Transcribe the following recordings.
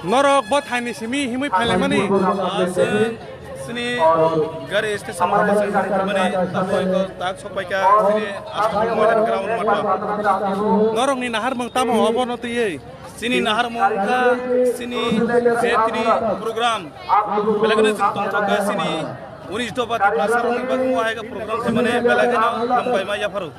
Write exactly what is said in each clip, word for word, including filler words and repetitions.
Norok bo thaini simi himwi phailaimani. Aswk chini gari station o mani tamo eko tak sokpaikha chini Ashton Moidan ground matha. Norokni naharmung tamo obono twiwi? Chini naharmung wngkha chini je tini program belai kheno chwng tongthokha chini unis doba Tiprasa rokni bagwi mo hai khe program khaimani belai kheno hambai ma yapharo.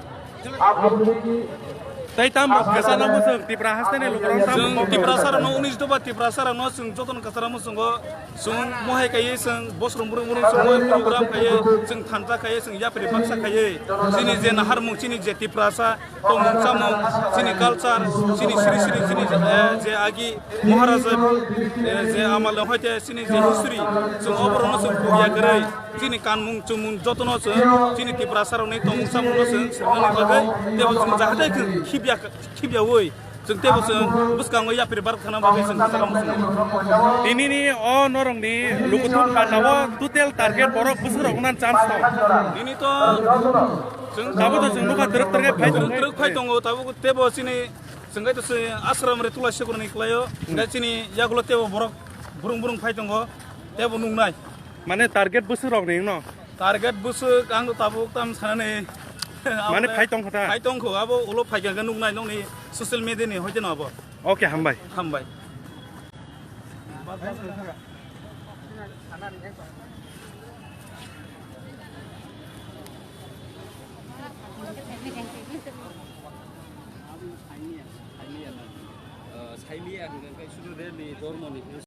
Tei tamo kwcharo bo chwng Tipra hasteni lukurok tamo chwng Tiprasa rokno unis doba Tiprasa rokno chwng jotono kwcharo muchungo chwng mohai kaiwi chwng bosrong bwrwng bwrwng chwng program kaiwi chwng thansa kaiwi chwng yapri baksa kaiwi chini je naharmung chini je Tiprasa tongmung chamung chini culture chini siri siri chini je, eh, je agi Maharaja, eh, je amal hoite chini je history chwng oborokno chwng pugya kwrwi. Chini kanmung chumung jotono chwng chini Tiprasa rokni tongmung samungno chwng swrwngnani bagwi tebo chwng jahadai khibya khibyawoi chwng tebo chwng bwskango yapri bar khana bagwi chwng kwcharo muchungo. Tinini o norokni lukuthum panda o total target borok bwswk rok wngna chance tong. Nini to chwng tabuk to chwng nukha twrwk twrwk phai tong. Twrwk phai tongo tabuk tebo chini chwng khe to chwng ashram re tula sekurni kwlaio hwnkhe chini yagulo tebo borok burung burung phai tongo tebo nuknai. Mane target bwswk rok ni no? Target bwswk ang tabuk tam sanani. Mane phai tong kha ta? Phai tong kho, abo ulo phai kha nuknai nokni social media ni hoite no abo. Okay, hambai. Hambai. Sailiya hingkha khe sudu reni dormo ni hwnwi